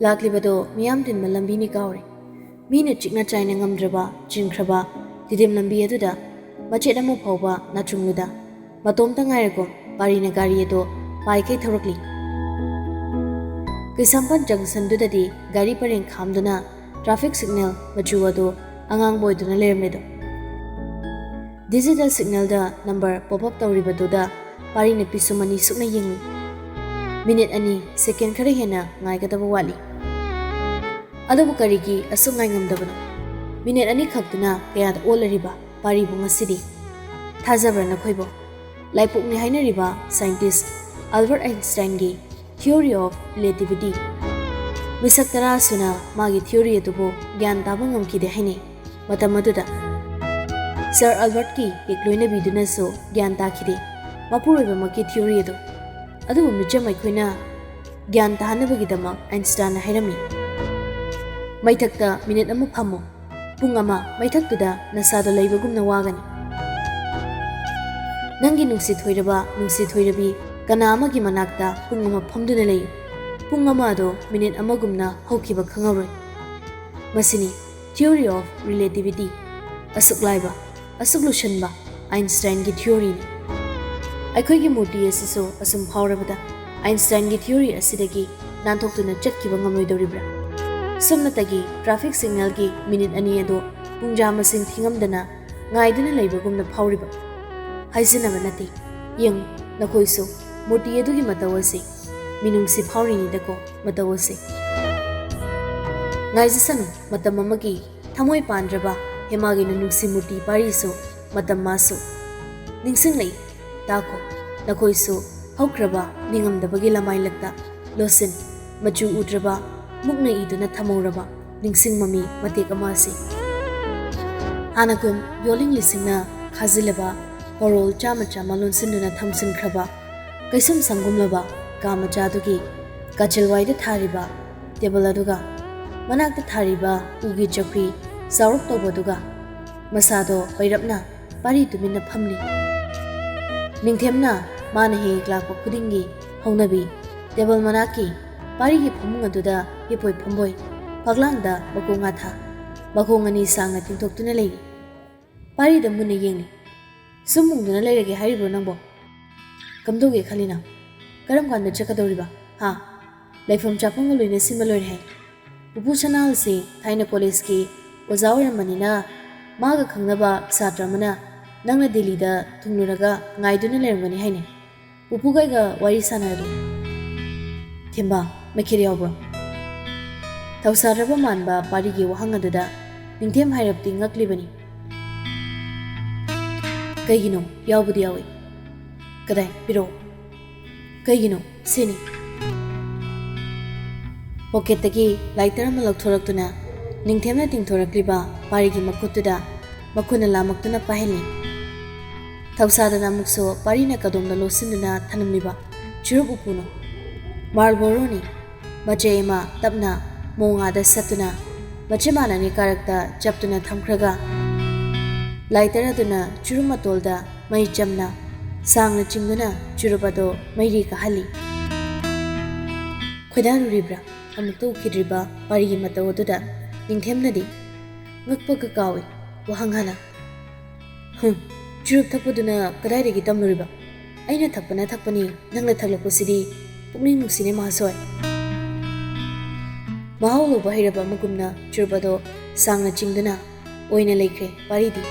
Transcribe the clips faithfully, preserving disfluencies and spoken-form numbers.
ꯂꯥꯛꯂꯤꯕꯗꯣ ꯃꯤꯌꯥꯝ ꯇꯤꯟꯕ ꯂꯝꯕꯤꯅꯤ ꯀꯥꯎꯔꯦ꯫ ꯃꯤꯅ ꯆꯤꯛꯅ ꯆꯥꯏꯅ ꯉꯝꯗ꯭ꯔꯕ ꯆꯤꯟꯈ꯭ꯔꯕ ꯇꯤꯗꯤꯝ ꯂꯝꯕꯤ ꯑꯗꯨꯗ ꯃꯆꯦꯠ ꯑꯃ ꯐꯥꯎꯕ ꯅꯥꯆꯨꯡꯂꯨꯗ ꯃꯇꯣꯝꯇ ꯉꯥꯏꯔꯒꯨꯝ ꯄꯥꯔꯤꯅ ꯒꯥꯔꯤ ꯑꯗꯨ ꯄꯥꯏꯈꯩ ꯊꯧꯔꯛꯂꯤ꯫ ꯀꯩꯁꯥꯝꯄꯥꯠ ꯖꯪꯁꯟꯗꯨꯗꯗꯤ ꯒꯥꯔꯤ ꯄꯔꯦꯡ ꯈꯥꯝꯗꯨꯅ ꯇ꯭ꯔꯥꯐꯤꯛ ꯁꯤꯒꯅꯦꯜ ꯃꯆꯨ ꯑꯗꯨ ꯑꯉꯥꯡꯕ ꯑꯣꯏꯗꯨꯅ ꯂꯩꯔꯝꯂꯦꯗꯣ꯫ ꯗꯤꯖꯤꯇꯦꯜ ꯁꯤꯒꯅꯦꯜꯗ ꯅꯝꯕꯔ ꯄꯣꯞ ꯑꯞ ꯇꯧꯔꯤꯕꯗꯨꯗ ꯄꯥꯔꯤꯅ ꯄꯤꯁꯨꯝ ꯑꯅꯤ ꯁꯨꯛꯅ ꯌꯦꯡꯂꯤ꯫ ꯃꯤꯅꯤꯠ ꯑꯅꯤ, ꯁꯦꯀꯦꯟ ꯈꯔ ꯍꯦꯟꯅ ꯉꯥꯏꯒꯗꯕ ꯋꯥꯠꯂꯤ꯫ ꯑꯗꯨꯕꯨ ꯀꯔꯤꯒꯤ ꯑꯁꯨꯛ ꯉꯥꯏꯉꯝꯗꯕꯅꯣ? ꯃꯤꯅꯤꯠ ꯑꯅꯤꯈꯛꯇꯨꯅ ꯀꯌꯥꯗ ꯑꯣꯜꯂꯔꯤꯕ ꯄꯥꯔꯤꯕꯨ ꯉꯁꯤꯗꯤ? ꯊꯥꯖꯕ꯭ꯔꯥ ꯅꯈꯣꯏꯕꯨ? ꯂꯥꯏꯄꯣꯛꯅꯤ ꯍꯥꯏꯅꯔꯤꯕ ꯁꯥꯏꯟꯇꯤꯁ ꯑꯜꯕꯔꯠ ꯑꯥꯏꯟꯁꯇꯥꯏꯟꯒꯤ theory of relativity, ꯃꯤꯁꯛ ꯇꯔꯥ ꯁꯨꯅ ꯃꯥꯒꯤ theory ꯑꯗꯨꯕꯨ ꯒ꯭ꯌꯥꯟ ꯇꯥꯕ ꯉꯝꯈꯤꯗꯦ ꯍꯥꯏꯅꯩ꯫ ꯃꯇꯝ ꯑꯗꯨꯗ ꯁꯔ ꯑꯜꯕꯔꯠꯀꯤ ꯍꯦꯛ ꯂꯣꯏꯅꯕꯤꯗꯨꯅꯁꯨ ꯒ꯭ꯌꯥꯟ ꯇꯥꯈꯤꯗꯦ ꯃꯄꯨꯔꯣꯏꯕꯃꯛꯀꯤ theory ꯑꯗꯨ꯫ ꯑꯗꯨꯕꯨ ꯃꯤꯆꯝ ꯑꯩꯈꯣꯏꯅ ꯒ꯭ꯌꯥꯟ ꯇꯥꯍꯟꯅꯕꯒꯤꯗꯃꯛ ꯑꯥꯏꯟꯁꯇꯥꯏꯟꯅ ꯍꯥꯏꯔꯝꯃꯤ, "ꯃꯩꯊꯛꯇ ꯃꯤꯅꯤꯠ ꯑꯃ ꯐꯝꯃꯨ꯫ ꯄꯨꯡ ꯑꯃ ꯃꯩꯊꯛꯇꯨꯗ ꯅꯁꯥꯗꯣ ꯂꯩꯕꯒꯨꯝꯅ ꯋꯥꯒꯅꯤ꯫ ꯅꯪꯒꯤ ꯅꯨꯡꯁꯤ ꯊꯣꯏꯔꯕ ꯅꯨꯡꯁꯤ ꯊꯣꯏꯔꯕꯤ ꯀꯅꯥ ꯑꯃꯒꯤ ꯃꯅꯥꯛꯇ ꯄꯨꯡ ꯑꯃ ꯐꯝꯗꯨꯅ ꯂꯩꯌꯨ꯫ ꯄꯨꯡ ꯑꯃ ꯑꯗꯣ ꯃꯤꯅꯤꯠ ꯑꯃꯒꯨꯝꯅ ꯍꯧꯈꯤꯕ ꯈꯪꯍꯧꯔꯣꯏ꯫" ꯃꯁꯤꯅꯤ theory of relativity, ꯑꯁꯨꯛ ꯂꯥꯏꯕ, ꯑꯁꯨꯛ ꯂꯨꯁꯟꯕ ꯑꯥꯏꯟꯁꯇꯥꯏꯟꯒꯤ theoryꯅꯤ꯫ ꯑꯩꯈꯣꯏꯒꯤ ꯃꯨꯔꯇꯤ ꯑꯁꯤꯁꯨ ꯑꯁꯨꯝ ꯐꯥꯎꯔꯕꯗ ꯑꯥꯏꯟꯁꯇꯥꯏꯟꯒꯤ theory ꯑꯁꯤꯗꯒꯤ ꯅꯥꯟꯊꯣꯛꯇꯨꯅ ꯆꯠꯈꯤꯕ ꯉꯝꯂꯣꯏꯗꯧꯔꯤꯕ꯭ꯔꯥ? ꯁꯨꯞꯅꯇꯒꯤ ꯇ꯭ꯔꯥꯐꯤꯛ ꯁꯤꯒꯅꯦꯜꯒꯤ ꯃꯤꯅꯤꯠ ꯑꯅꯤ ꯑꯗꯨ ꯄꯨꯡꯖꯥ ꯃꯁꯤꯡ ꯊꯤꯉꯝꯗꯅ ꯉꯥꯏꯗꯨꯅ ꯂꯩꯕꯒꯨꯝꯅ ꯐꯥꯎꯔꯤꯕ꯫ ꯍꯥꯏꯖꯅꯕ ꯅꯠꯇꯦ꯫ ꯌꯦꯡꯉꯨ, ꯅꯈꯣꯏꯁꯨ ꯃꯨꯔꯇꯤ ꯑꯗꯨꯒꯤ ꯃꯇꯧ ꯑꯁꯤ ꯃꯤꯅꯨꯡꯁꯤ ꯐꯥꯎꯔꯤꯉꯩꯗꯀꯣ, ꯃꯇꯧ ꯑꯁꯤ꯫ ꯉꯥꯏꯖꯁꯅꯨ, ꯃꯇꯝ ꯑꯃꯒꯤ ꯊꯃꯣꯏ ꯄꯥꯟꯗ꯭ꯔꯕ ꯍꯦꯃꯥꯒꯤ ꯅꯨꯡꯁꯤ ꯃꯨꯔꯇꯤ ꯄꯥꯔꯤꯁꯨ ꯃꯇꯝ ꯃꯥꯁꯨ꯫ ꯅꯤꯡꯁꯤꯡꯂꯛꯏ, ꯇꯥꯈꯣ, ꯅꯈꯣꯏꯁꯨ ꯍꯧꯈ꯭ꯔꯕ ꯅꯤꯡꯉꯝꯗꯕꯒꯤ ꯂꯃꯥꯏꯂꯛꯇ ꯂꯣꯠꯁꯤꯟ, ꯃꯆꯨ ꯎꯗ꯭ꯔꯕ, ꯃꯨꯛꯅ ꯏꯗꯨꯅ ꯊꯝꯍꯧꯔꯕ ꯅꯤꯡꯁꯤꯡ ꯃꯃꯤ ꯃꯇꯦꯛ ꯑꯃ ꯑꯁꯤ꯫ ꯍꯥꯟꯅꯒꯨꯝ ꯌꯣꯜꯂꯤꯡꯂꯤꯁꯤꯡꯅ ꯈꯥꯖꯤꯜꯂꯕ ꯍꯣꯔꯣꯜ ꯆꯥꯝꯃ ꯆꯥꯝꯃ ꯂꯣꯟꯁꯤꯟꯗꯨꯅ ꯊꯝꯖꯤꯟꯈ꯭ꯔꯕ ꯀꯩꯁꯨꯝ ꯁꯪꯒꯨꯝꯂꯕ ꯀꯥ ꯃꯆꯥꯗꯨꯒꯤ ꯀꯥꯆꯤꯜꯋꯥꯏꯗ ꯊꯥꯔꯤꯕ ꯇꯦꯕꯜ ꯑꯗꯨꯒ ꯃꯅꯥꯛꯇ ꯊꯥꯔꯤꯕ ꯎꯒꯤ ꯆꯧꯀ꯭ꯔꯤ ꯆꯥꯎꯔꯞ ꯇꯧꯕꯗꯨꯒ ꯃꯁꯥꯗꯣ ꯄꯩꯔꯞꯅ ꯄꯥꯔꯤ ꯇꯨꯃꯤꯟꯅ ꯐꯝꯂꯤ꯫ ꯅꯤꯡꯊꯦꯝꯅ ꯃꯥꯅ ꯍꯦꯛ ꯍꯦꯛ ꯂꯥꯛꯄ ꯈꯨꯗꯤꯡꯒꯤ ꯍꯧꯅꯕꯤ ꯇꯦꯕꯜ ꯃꯅꯥꯛꯀꯤ ꯄꯥꯔꯤꯒꯤ ꯐꯃꯨꯡ ꯑꯗꯨꯗ ꯍꯤꯞꯄꯣꯏ ꯐꯝꯕꯣꯏ, ꯐꯛꯂꯥꯡꯗ ꯃꯈꯣꯡ ꯉꯥ ꯊꯥ, ꯃꯈꯣꯡ ꯑꯅꯤ ꯁꯥꯡꯅ ꯇꯤꯡꯊꯣꯛꯇꯨꯅ ꯂꯩꯔꯤ꯫ ꯄꯥꯔꯤꯗ ꯃꯨꯟꯅ ꯌꯦꯡꯂꯤ꯫ "ꯁꯨꯝ ꯃꯨꯡꯗꯨꯅ ꯂꯩꯔꯒꯦ ꯍꯥꯏꯔꯤꯕ꯭ꯔꯣ ꯅꯪꯕꯣ? ꯀꯝꯗꯧꯒꯦ ꯈꯜꯂꯤꯅꯣ? ꯀꯔꯝ ꯀꯥꯟꯗ ꯆꯠꯀꯗꯧꯔꯤꯕ? ꯍꯥ? ꯂꯩꯐꯝ ꯆꯥꯐꯝꯒ ꯂꯣꯏꯅ ꯁꯤꯟꯕ ꯂꯣꯏꯔꯦ ꯍꯥꯏ꯫ ꯄꯨꯄꯨ ꯁꯅꯥꯍꯜꯁꯤ ꯊꯥꯏꯅ ꯀꯣꯂꯦꯖꯀꯤ ꯑꯣꯖꯥ ꯑꯣꯏꯔꯝꯕꯅꯤꯅ, ꯃꯥꯒ ꯈꯪꯅꯕ ꯁꯥꯇ꯭ꯔ ꯑꯃꯅ ꯅꯪꯅ ꯗꯦꯜꯂꯤꯗ ꯊꯨꯡꯂꯨꯔꯒ ꯉꯥꯏꯗꯨꯅ ꯂꯩꯔꯝꯒꯅꯤ ꯍꯥꯏꯅꯦ꯫ ꯄꯨꯄꯨꯒꯩꯒ ꯋꯥꯔꯤ ꯁꯥꯟꯅꯔꯒꯦ꯫" "ꯊꯦꯝꯕ, ꯃꯩꯈꯦꯠ ꯌꯥꯎꯕ꯭ꯔꯣ?" ꯊꯧꯁꯥꯗ꯭ꯔꯕ ꯃꯥꯟꯕ ꯄꯥꯔꯤꯒꯤ ꯋꯥꯍꯪ ꯑꯗꯨꯗ ꯅꯤꯡꯊꯦꯝ ꯍꯥꯏꯔꯞꯇꯤ ꯉꯛꯂꯤꯕꯅꯤ꯫ "ꯀꯩꯒꯤꯅꯣ? ꯌꯥꯎꯕꯨꯗꯤ ꯌꯥꯎꯏ꯫" "ꯀꯗꯥꯏ? ꯄꯤꯔꯛꯑꯣ꯫" "ꯀꯩꯒꯤꯅꯣ? ꯁꯤꯅꯤ꯫" ꯄꯣꯀꯦꯠꯇꯒꯤ ꯂꯥꯏꯇꯔ ꯑꯃ ꯂꯧꯊꯣꯔꯛꯇꯨꯅ ꯅꯤꯡꯊꯦꯝꯅ ꯇꯤꯡꯊꯣꯔꯛꯂꯤꯕ ꯄꯥꯔꯤꯒꯤ ꯃꯈꯨꯠꯇꯨꯗ ꯃꯈꯨꯠꯅ ꯂꯥꯃꯛꯇꯨꯅ ꯄꯥꯏꯍꯜꯂꯤ꯫ ꯊꯧꯁꯥꯗꯅ ꯑꯃꯨꯛꯁꯨ ꯄꯥꯔꯤꯅ ꯀꯗꯣꯝꯗ ꯂꯣꯠꯁꯤꯟꯗꯨꯅ ꯊꯅꯝꯂꯤꯕ ꯆꯨꯔꯨꯞ ꯎꯄꯨꯅꯣ? ꯃꯥꯔꯜꯕꯣꯔꯣꯅꯤ꯫ ꯃꯆꯩ ꯑꯃ ꯇꯞꯅ ꯃꯣꯡꯉꯥꯗ ꯁꯠꯇꯨꯅ ꯃꯆꯤꯟꯕꯥꯜ ꯑꯅꯤ ꯀꯥꯔꯛꯇ ꯆꯞꯇꯨꯅ ꯊꯝꯈ꯭ꯔꯒ, ꯂꯥꯏꯇꯔ ꯑꯗꯨꯅ ꯆꯨꯔꯨꯞ ꯃꯇꯣꯜꯗ ꯃꯩ ꯆꯝꯅ ꯁꯥꯡꯅ ꯆꯤꯡꯗꯨꯅ ꯆꯨꯔꯨꯞ ꯑꯗꯨ ꯃꯩꯔꯤ ꯀꯥꯍꯜꯂꯤ꯫ ꯈꯣꯏꯗꯥꯔꯨꯔꯤꯕ꯭ꯔꯥ? ꯑꯃꯨꯛꯇ ꯎꯈꯤꯗ꯭ꯔꯤꯕ ꯄꯥꯔꯤꯒꯤ ꯃꯇꯧ ꯑꯗꯨꯗ ꯅꯤꯡꯊꯦꯝꯅꯗꯤ ꯉꯛꯄꯒ ꯀꯥꯎꯏ꯫ ꯋꯥꯍꯪ ꯍꯥꯟꯅ, "ꯍꯨꯝ, ꯆꯨꯔꯨꯞ ꯊꯛꯄꯗꯨꯅ ꯀꯗꯥꯏꯗꯒꯤ ꯇꯝꯂꯨꯔꯤꯕ? ꯑꯩꯅ ꯊꯛꯄꯅ ꯊꯛꯄꯅꯤ, ꯅꯪꯅ ꯊꯛꯂꯛꯄꯁꯤꯗꯤ ꯄꯨꯛꯅꯤꯡ ꯅꯨꯡꯁꯤꯅꯦ ꯃꯍꯥꯁꯣꯏ꯫" ꯃꯍꯥꯎ ꯂꯧꯕ ꯍꯩꯔꯕ ꯑꯃꯒꯨꯝꯅ ꯆꯨꯔꯨꯞ ꯑꯗꯣ ꯁꯥꯡꯅ ꯆꯤꯡꯗꯨꯅ ꯑꯣꯏꯅ ꯂꯩꯈ꯭ꯔꯦ ꯄꯥꯔꯤꯗꯤ꯫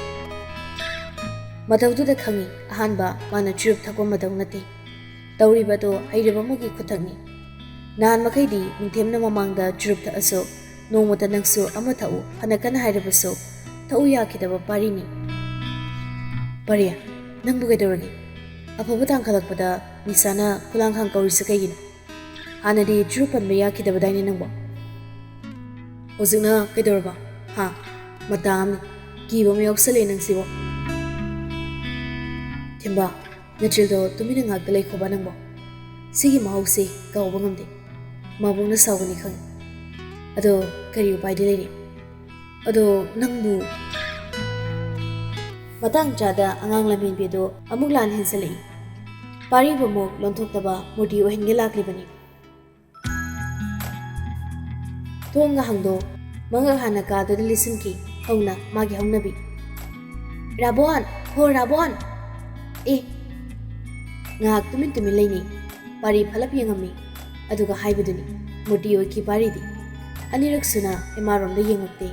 ꯃꯇꯧꯗꯨꯗ ꯈꯪꯏ, ꯑꯍꯥꯟꯕ ꯃꯥꯅ ꯆꯨꯔꯨꯞ ꯊꯛꯄ ꯃꯇꯧ ꯅꯠꯇꯦ꯫ ꯇꯧꯔꯤꯕꯗꯣ ꯍꯩꯔꯕ ꯑꯃꯒꯤ ꯈꯨꯊꯛꯅꯤ꯫ ꯅꯍꯥꯟ ꯃꯈꯩꯗꯤ ꯅꯤꯡꯊꯦꯝꯅ ꯃꯃꯥꯡꯗ ꯆꯨꯔꯨꯞ ꯊꯛꯑꯁꯨ, "ꯅꯣꯡꯃꯇ ꯅꯪꯁꯨ ꯑꯃ ꯊꯛꯎ, ꯐꯅ ꯀꯟꯅ ꯍꯥꯏꯔꯕꯁꯨ ꯊꯛꯎ" ꯌꯥꯈꯤꯗꯕ ꯄꯥꯔꯤꯅꯤ꯫ "ꯄꯥꯔꯤ, ꯅꯪꯕꯨ ꯀꯩꯗꯧꯔꯒꯦ? ꯑꯐꯕ ꯇꯥꯡꯈꯠꯂꯛꯄꯗ ꯅꯤꯁꯥꯅ ꯈꯨꯂꯥꯡꯈꯥꯡ ꯀꯧꯔꯤꯁꯤ ꯀꯩꯒꯤꯅꯣ? ꯍꯥꯟꯅꯗꯤ ꯆꯨꯔꯨꯞ ꯄꯟꯕ ꯌꯥꯈꯤꯗꯕꯗꯥꯏꯅꯦ ꯅꯪꯕꯣ? ꯍꯧꯖꯤꯛꯅ ꯀꯩꯗꯧꯔꯕ? ꯍꯥ? ꯃꯇꯥ ꯑꯃꯅꯤ꯫ ꯀꯤꯕ ꯑꯃ ꯌꯥꯎꯁꯜꯂꯦ ꯅꯪꯁꯤꯕꯣ꯫" "ꯊꯦꯝꯕ, ꯅꯆꯤꯜꯗꯣ ꯇꯨꯃꯤꯟꯅ ꯉꯥꯛꯇ ꯂꯩꯈꯣꯕ ꯅꯪꯕꯣ꯫ ꯁꯤꯒꯤ ꯃꯍꯥꯎꯁꯤ ꯀꯥꯎꯕ ꯉꯝꯗꯦ꯫ ꯃꯥꯕꯣꯛꯅ ꯁꯥꯎꯒꯅꯤ ꯈꯪꯉꯤ꯫ ꯑꯗꯣ ꯀꯔꯤ ꯎꯄꯥꯏꯗꯤ ꯂꯩꯔꯤ? ꯑꯗꯣ ꯅꯪꯕꯨ꯫" ꯃꯇꯥꯡ ꯆꯥꯗ ꯑꯉꯥꯡ ꯂꯝꯍꯦꯟꯕꯤ ꯑꯗꯣ ꯑꯃꯨꯛ ꯂꯥꯟ ꯍꯦꯟꯖꯜꯂꯛꯏ꯫ ꯄꯥꯔꯤꯕꯨ ꯑꯃꯨꯛ ꯂꯣꯟꯊꯣꯛꯇꯕ ꯃꯨꯔꯇꯤ ꯑꯣꯏꯍꯟꯒꯦ ꯂꯥꯛꯂꯤꯕꯅꯤ꯫ ꯊꯣꯡꯒ ꯍꯥꯡꯗꯣꯛ, ꯃꯉꯛ ꯍꯥꯟꯅ ꯀꯥꯗꯨꯗ ꯂꯤꯠꯁꯤꯟꯈꯤ꯫ ꯍꯧꯅ ꯃꯥꯒꯤ ꯍꯧꯅꯕꯤ, "ꯔꯥꯕꯣꯟ! ꯍꯣ ꯔꯥꯕꯣꯟ!" ꯑꯦ, ꯉꯥꯏꯍꯥꯛ ꯇꯨꯃꯤꯟ ꯇꯨꯃꯤꯟ ꯂꯩꯅꯩ꯫ ꯄꯥꯔꯤ ꯐꯠꯂꯞ ꯌꯦꯡꯉꯝꯃꯤ꯫ ꯑꯗꯨꯒ ꯍꯥꯏꯕꯗꯨꯅꯤ ꯃꯨꯔꯇꯤ ꯑꯣꯏꯈꯤ ꯄꯥꯔꯤꯗꯤ꯫ ꯑꯅꯤꯔꯛ ꯁꯨꯅ ꯏꯃꯥꯔꯣꯝꯗ ꯌꯦꯡꯉꯛꯇꯦ꯫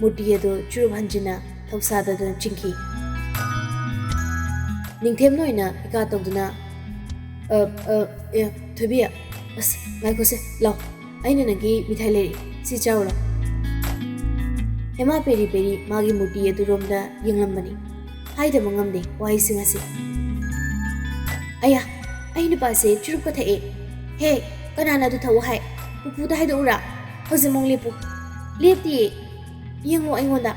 ꯃꯨꯔꯇꯤ ꯑꯗꯨ ꯆꯨꯔꯨꯞ ꯍꯟꯖꯤꯟꯅ ꯊꯧꯁꯥꯗꯗꯨꯅ ꯆꯤꯡꯈꯤ꯫ ꯅꯤꯡꯊꯦꯝꯅ ꯑꯣꯏꯅ ꯏꯀꯥ ꯇꯧꯗꯨꯅ, "ꯑ, ꯑ, ꯑꯦ, ꯊꯣꯏꯕꯤ, ꯑꯁ, ꯉꯥꯏꯈꯣꯁꯦ, ꯂꯥꯎ꯫ ꯑꯩꯅ ꯅꯪꯒꯤ ꯃꯤꯊꯥꯏ ꯂꯩꯔꯛꯏ, ꯁꯤ ꯆꯥꯎꯔꯣ꯫" ꯍꯦꯃꯥ ꯄꯦꯔꯤ ꯄꯦꯔꯤ ꯃꯥꯒꯤ ꯃꯨꯔꯇꯤ ꯑꯗꯨꯔꯣꯝꯗ ꯌꯦꯡꯂꯝꯕꯅꯤ꯫ ꯍꯥꯏꯗꯕ ꯉꯝꯗꯦ ꯋꯥꯍꯩꯁꯤꯡ ꯑꯁꯤ꯫ "ꯑꯌꯥ, ꯑꯩ ꯅꯨꯄꯥꯁꯦ ꯆꯨꯔꯨꯞꯀ ꯊꯛꯑꯦ꯫ ꯍꯦ, ꯀꯅꯥꯅ ꯑꯗꯨ ꯊꯛꯎ ꯍꯥꯏ? ꯄꯨꯄꯨꯗ ꯍꯥꯏꯗꯣꯛꯎꯔꯥ? ꯍꯧꯖꯤꯛꯃꯛ ꯂꯦꯞꯄꯨ꯫" "ꯂꯦꯞꯇꯤꯌꯦ꯫ ꯌꯦꯡꯉꯣ ꯑꯩꯉꯣꯟꯗ꯫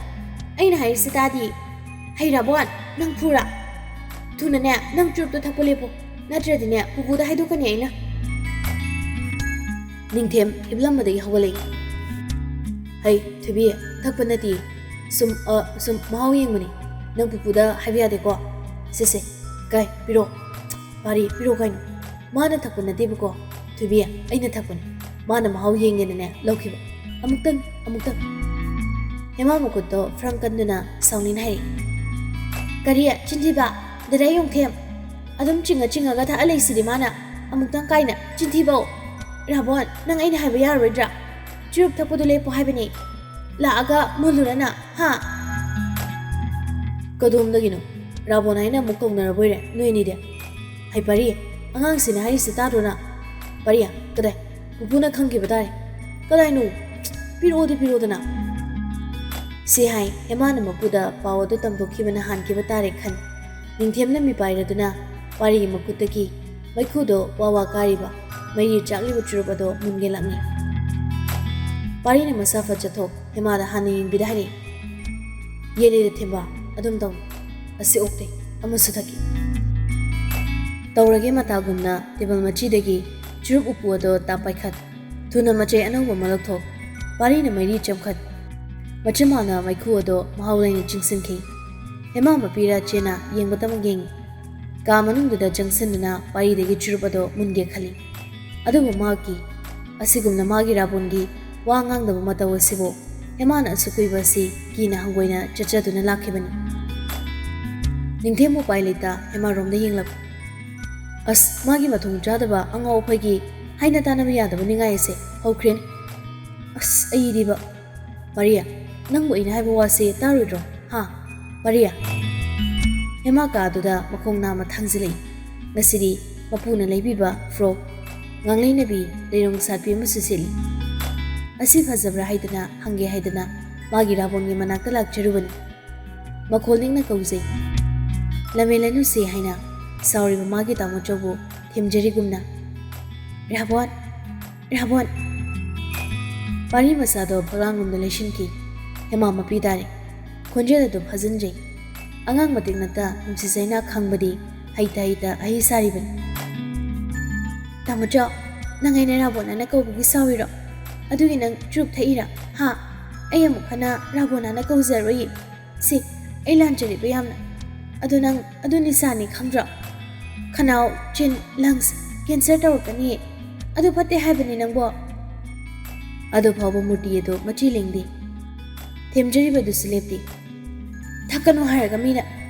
ꯑꯩꯅ ꯍꯥꯏꯔꯤꯁꯤ ꯇꯥꯗꯤꯌꯦ꯫ ꯍꯩ ꯔꯥꯕꯣꯟ, ꯅꯪ ꯐꯨꯔꯥ? ꯊꯨꯅꯅꯦ, ꯅꯪ ꯆꯨꯔꯨꯞꯇꯣ ꯊꯛꯄ ꯂꯦꯞꯄꯨ꯫ ꯅꯠꯇ꯭ꯔꯗꯤꯅꯦ, ꯄꯨꯄꯨꯗ ꯍꯥꯏꯗꯣꯛꯀꯅꯤ ꯑꯩꯅ꯫" ꯅꯤꯡꯊꯦꯝ ꯍꯤꯞꯂꯝꯕꯗꯒꯤ ꯍꯧꯒꯠꯂꯛꯏ꯫ "ꯍꯩ, ꯊꯣꯏꯕꯤ, ꯊꯛꯄ ꯅꯠꯇꯤꯌꯦ꯫ ꯁꯨꯝ, ꯑ, ꯁꯨꯝ ꯃꯍꯥꯎ ꯌꯦꯡꯕꯅꯤ꯫ ꯅꯪ ꯄꯨꯄꯨꯗ ꯍꯥꯏꯕ ꯌꯥꯗꯦꯀꯣ꯫ ꯁꯦ, ꯁꯦ, ꯀꯥꯏ, ꯄꯤꯔꯣ꯫ ꯄꯥꯔꯤ, ꯄꯤꯔꯣ ꯀꯩꯅꯣ꯫ ꯃꯥꯅ ꯊꯛꯄ ꯅꯠꯇꯦꯕꯀꯣ, ꯊꯣꯏꯕꯤ, ꯑꯩꯅ ꯊꯛꯄꯅꯤ꯫ ꯃꯥꯅ ꯃꯍꯥꯎ ꯌꯦꯡꯒꯦꯅꯅꯦ ꯂꯧꯈꯤꯕ꯫ ꯑꯃꯨꯛꯇꯪ, ꯑꯃꯨꯛꯇꯪ꯫" ꯍꯦꯃꯥ ꯃꯈꯨꯠꯇꯣ ꯐ꯭ꯔꯪ ꯀꯟꯗꯨꯅ ꯁꯥꯎꯅꯤꯅ ꯍꯥꯏꯔꯛꯏ꯫ "ꯀꯔꯤ? ꯆꯤꯟꯊꯤꯕ? ꯗꯗꯥ ꯌꯣꯡꯊꯦꯝ, ꯑꯗꯨꯝ ꯆꯤꯡꯉ ꯆꯤꯡꯉꯒ ꯊꯛꯑ ꯂꯩꯁꯤꯗꯤ ꯃꯥꯅ꯫ ꯑꯃꯨꯛꯇꯪ ꯀꯥꯏꯅ? ꯆꯤꯟꯊꯤꯕꯧ! ꯔꯥꯕꯣꯟ, ꯅꯪ ꯑꯩꯅ ꯍꯥꯏꯕ ꯌꯥꯔꯔꯣꯏꯗ꯭ꯔꯥ? ꯆꯨꯔꯨꯞ ꯊꯛꯄꯗꯨ ꯂꯦꯞꯄꯣ ꯍꯥꯏꯕꯅꯤ꯫ ꯂꯥꯛꯑꯒ ꯃꯨꯜꯂꯨꯔꯅ, ꯍꯥ?" "ꯀꯗꯣꯝꯗꯒꯤꯅꯣ? ꯔꯥꯕꯣꯟ ꯍꯥꯏꯅ ꯑꯃꯨꯛ ꯀꯧꯅꯔꯕꯣꯏꯔꯦ ꯅꯣꯏ ꯑꯅꯤꯗꯤ?" "ꯍꯩ ꯄꯥꯔꯤ, ꯑꯉꯥꯡꯁꯤꯅ ꯍꯥꯏꯔꯤꯁꯤ ꯇꯥꯗ꯭ꯔꯣ ꯅꯪ?" "ꯄꯥꯔꯤ, ꯀꯗꯥꯏ? ꯄꯨꯄꯨꯅ ꯈꯪꯈꯤꯕ ꯇꯥꯔꯦ꯫ ꯀꯗꯥꯏꯅꯣ? ꯄꯤꯔꯛꯑꯣꯗꯤ ꯄꯤꯔꯛꯑꯣꯗꯅ꯫" ꯁꯤ ꯍꯥꯏ ꯍꯦꯃꯥꯅ ꯃꯄꯨꯗ ꯄꯥꯎ ꯑꯗꯨ ꯇꯝꯊꯣꯛꯈꯤꯕꯅ ꯍꯥꯟꯈꯤꯕ ꯇꯥꯔꯦ ꯈꯟ꯫ ꯅꯤꯡꯊꯦꯝꯅ ꯃꯤꯄꯥꯏꯔꯗꯨꯅ ꯄꯥꯔꯤꯒꯤ ꯃꯈꯨꯠꯇꯒꯤ ꯃꯩꯈꯨꯗꯣ ꯋꯥ ꯋꯥ ꯀꯥꯔꯤꯕ ꯃꯩꯔꯤ ꯆꯥꯛꯂꯤꯕ ꯆꯨꯔꯨꯞ ꯑꯗꯣ ꯃꯨꯟꯒꯦ ꯂꯥꯛꯅꯩ꯫ ꯄꯥꯔꯤꯅ ꯃꯁꯥ ꯐꯠ ꯆꯠꯊꯣꯛ ꯍꯦꯃꯥꯗ ꯍꯥꯟꯅ ꯌꯦꯡꯕꯤꯗ ꯍꯥꯏꯔꯛꯏ꯫ "ꯌꯦꯜꯂꯦꯗ ꯊꯦꯝꯕ, ꯑꯗꯨꯝ ꯇꯧ꯫ ꯑꯁꯤ ꯑꯣꯛꯇꯦ, ꯑꯃꯁꯨ ꯊꯛꯀꯦ꯫" ꯇꯧꯔꯒꯦ ꯃꯇꯥꯒꯨꯝꯅ ꯇꯦꯕꯜ ꯃꯆꯤꯗꯒꯤ ꯆꯨꯔꯨꯞ ꯎꯄꯨ ꯑꯗꯣ ꯇꯥꯞ ꯄꯥꯏꯈꯠ꯫ ꯊꯨꯅ ꯃꯆꯩ ꯑꯅꯧꯕ ꯑꯃ ꯂꯧꯊꯣꯛ꯫ ꯄꯥꯔꯤꯅ ꯃꯩꯔꯤ ꯆꯝꯈꯠ꯫ ꯃꯆꯤꯟ ꯃꯥꯅ ꯃꯩꯈꯨ ꯑꯗꯣ ꯃꯍꯥꯎ ꯂꯩꯅ ꯆꯤꯡꯁꯤꯟꯈꯤ꯫ ꯍꯦꯃꯥ ꯃꯄꯤꯔ ꯆꯦꯅ ꯌꯦꯡꯕꯇꯃꯛ ꯌꯦꯡꯉꯤ꯫ ꯀꯥ ꯃꯅꯨꯡꯗꯨꯗ ꯆꯪꯁꯤꯟꯗꯨꯅ ꯄꯥꯔꯤꯗꯒꯤ ꯆꯨꯔꯨꯞ ꯑꯗꯣ ꯃꯨꯟꯒꯦ ꯈꯜꯂꯤ꯫ ꯑꯗꯨꯕꯨ ꯃꯍꯥꯛꯀꯤ ꯑꯁꯤꯒꯨꯝꯅ ꯃꯥꯒꯤ ꯔꯥꯕꯣꯟꯒꯤ ꯋꯥ ꯉꯥꯡꯗꯕ ꯃꯇꯧ ꯑꯁꯤꯕꯨ ꯍꯦꯃꯥꯅ ꯑꯁꯨꯛ ꯀꯨꯏꯕ ꯑꯁꯤ ꯀꯤꯅ ꯍꯪꯒꯣꯏꯅ ꯆꯠꯆꯗꯨꯅ ꯂꯥꯛꯈꯤꯕꯅꯤ꯫ ꯅꯤꯡꯊꯦꯝ ꯎꯄꯥꯏ ꯂꯩꯇ ꯍꯦꯃꯥꯔꯣꯝꯗ ꯌꯦꯡꯂꯛ꯫ ꯑꯁ, ꯃꯥꯒꯤ ꯃꯊꯣꯡ ꯆꯥꯗꯕ ꯑꯉꯥꯎ ꯑꯐꯩꯒꯤ ꯍꯥꯏꯅ ꯇꯥꯅꯕ ꯌꯥꯗꯕ ꯅꯤꯡꯉꯥꯏ ꯑꯁꯦ ꯍꯧꯈ꯭ꯔꯦꯅꯦ꯫ ꯑꯁ, ꯑꯩꯗꯤꯕ꯫ ꯃꯥꯔꯤꯌꯥ, ꯅꯪꯕꯨ ꯑꯩꯅ ꯍꯥꯏꯕ ꯋꯥꯁꯦ ꯇꯥꯔꯣꯏꯗ꯭ꯔꯣ? ꯍꯥ? ꯃꯥꯔꯤꯌꯥ꯫ ꯍꯦꯃꯥ ꯀꯥꯗꯨꯗ ꯃꯈꯣꯡ ꯅꯥꯝꯃ ꯊꯥꯡꯖꯤꯜꯂꯛꯏ꯫ ꯉꯁꯤꯗꯤ ꯃꯄꯨꯅ ꯂꯩꯕꯤꯕ ꯐ꯭ꯔꯣꯛ, ꯉꯥꯡꯂꯩꯅꯕꯤ, ꯂꯩꯔꯣꯡ ꯁꯥꯠꯄꯤ ꯑꯃꯁꯨ ꯁꯦꯠꯂꯤ꯫ ꯑꯁꯤ ꯐꯖꯕ꯭ꯔꯥ ꯍꯥꯏꯗꯅ, ꯍꯪꯒꯦ ꯍꯥꯏꯗꯅ ꯃꯥꯒꯤ ꯔꯥꯕꯣꯟꯒꯤ ꯃꯅꯥꯛꯇ ꯂꯥꯛꯆꯔꯨꯕꯅꯤ꯫ ꯃꯈꯣꯜ ꯅꯤꯛꯅ ꯀꯧꯖꯩ꯫ ꯂꯝꯍꯦꯜꯂꯅꯨꯁꯦ ꯍꯥꯏꯅ ꯁꯥꯎꯔꯤꯕ ꯃꯥꯒꯤ ꯇꯥꯃꯣꯆꯧꯕꯨ ꯊꯦꯝꯖꯔꯤꯒꯨꯝꯅ꯫ ꯔꯥꯕꯣꯟ! ꯔꯥꯕꯣꯟ! ꯄꯥꯔꯤ ꯃꯆꯥꯗꯣ ꯐꯛꯂꯥꯡꯂꯣꯝꯗ ꯂꯩꯁꯤꯟꯈꯤ꯫ ꯍꯦꯃꯥ ꯃꯄꯤ ꯇꯥꯔꯦ꯫ ꯈꯣꯟꯖꯦꯜ ꯑꯗꯨ ꯐꯥꯖꯤꯟꯖꯩ꯫ ꯑꯉꯥꯡ ꯃꯇꯤꯛ ꯅꯠꯇ ꯅꯨꯡꯁꯤ ꯆꯩꯅꯥ ꯈꯪꯕꯗꯤ ꯍꯩꯇ ꯍꯩꯇ ꯑꯍꯩ ꯁꯥꯔꯤꯕꯅꯤ꯫ ꯇꯥꯃꯣꯆꯧ, ꯅꯪ ꯑꯩꯅ ꯔꯥꯕꯣꯟ ꯑꯅ ꯀꯧꯕꯒꯤ ꯁꯥꯎꯔꯤꯔꯣ? ꯑꯗꯨꯒꯤ ꯅꯪ ꯆꯨꯔꯨꯞ ꯊꯛꯏꯔꯥ? ꯍꯥ? ꯑꯩ ꯑꯃꯨꯛ ꯍꯟꯅ ꯔꯥꯕꯣꯟ ꯑꯅ ꯀꯧꯖꯔꯣꯏꯌꯦ꯫ ꯁꯤ, ꯑꯩ ꯂꯥꯟꯖꯔꯦꯀꯣ ꯌꯥꯝꯅ꯫ ꯑꯗꯣ ꯅꯪ ꯑꯗꯨ ꯅꯤꯁꯥꯅꯤ ꯈꯪꯗ꯭ꯔꯣ? ꯈꯅꯥꯎ, ꯆꯤꯟ, lungs cancer ꯇꯧꯔꯛꯀꯅꯤꯌꯦ꯫ ꯑꯗꯨ ꯐꯠꯇꯦ ꯍꯥꯏꯕꯅꯤ ꯅꯪꯕꯣ꯫ ꯑꯗꯨ ꯐꯥꯎꯕ ꯃꯨꯔꯇꯤ ꯑꯗꯨ ꯃꯆꯤ ꯂꯦꯡꯗꯦ꯫ ꯊꯦꯝꯖꯔꯤꯕꯗꯨꯁꯨ ꯂꯦꯞꯇꯦ꯫ ꯊꯛꯀꯅꯨ ꯍꯥꯏꯔꯒ ꯃꯤꯅ꯫